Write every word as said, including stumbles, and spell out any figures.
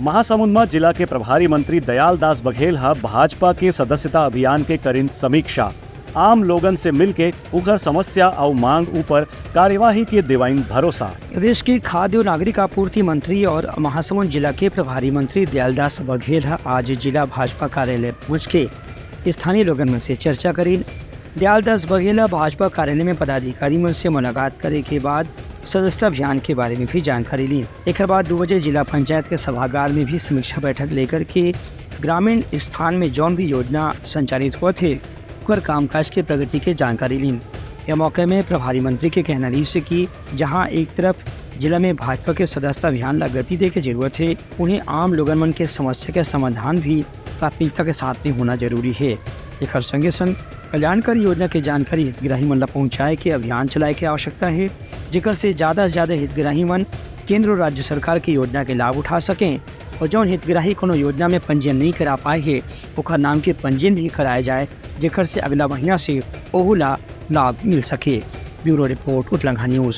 महासमुंद म जिला के प्रभारी मंत्री दयाल दास बघेल ह भाजपा के सदस्यता अभियान के करिन समीक्षा। आम लोगन से मिलके उखर समस्या अउ मांग ऊपर कार्यवाही के देवाइन भरोसा। प्रदेश के खाद्य और नागरिक आपूर्ति मंत्री और महासमुंद जिला के प्रभारी मंत्री दयालदास बघेल ह आज जिला भाजपा कार्यालय पहुंच के स्थानीय लोगन मन से चर्चा करीन। दयालदास बघेल ह भाजपा कार्यालय में पदाधिकारी मन से मुलाकात करे के बाद सदस्यता अभियान के बारे में भी जानकारी लीन। एकर बाद दू बजे जिला पंचायत के सभागार में भी समीक्षा बैठक लेकर के ग्रामीण स्थान में जौन भी योजना संचालित होत हे, ओकर कामकाज के प्रगति के जानकारी लीन। यह मौके में प्रभारी मंत्री के कहना रहिस कि जहां एक तरफ जिला में भाजपा के सदस्यता अभियान ला गति दे के जरूरत हे, उहें आम लोगन मन के समस्या के समाधान भी प्राथमिकता के साथ में होना जरूरी हे। एकर संगे संग कल्याणकारी योजना के जानकारी हितग्राही मन ला पहुंचाए के अभियान चलाए के आवश्यकता हे, जेकर से ज्यादा से ज्यादा हितग्राही मन केंद्र और राज्य सरकार के योजना के लाभ उठा सकें और जौन हितग्राही कोनो योजना में पंजीयन नहीं करा पाए हे, ओकर नाम के पंजीयन भी कराए जाए, जेकर से अगला महीना से ओहू ला लाभ मिल सके। Bureau report, Utlangha news.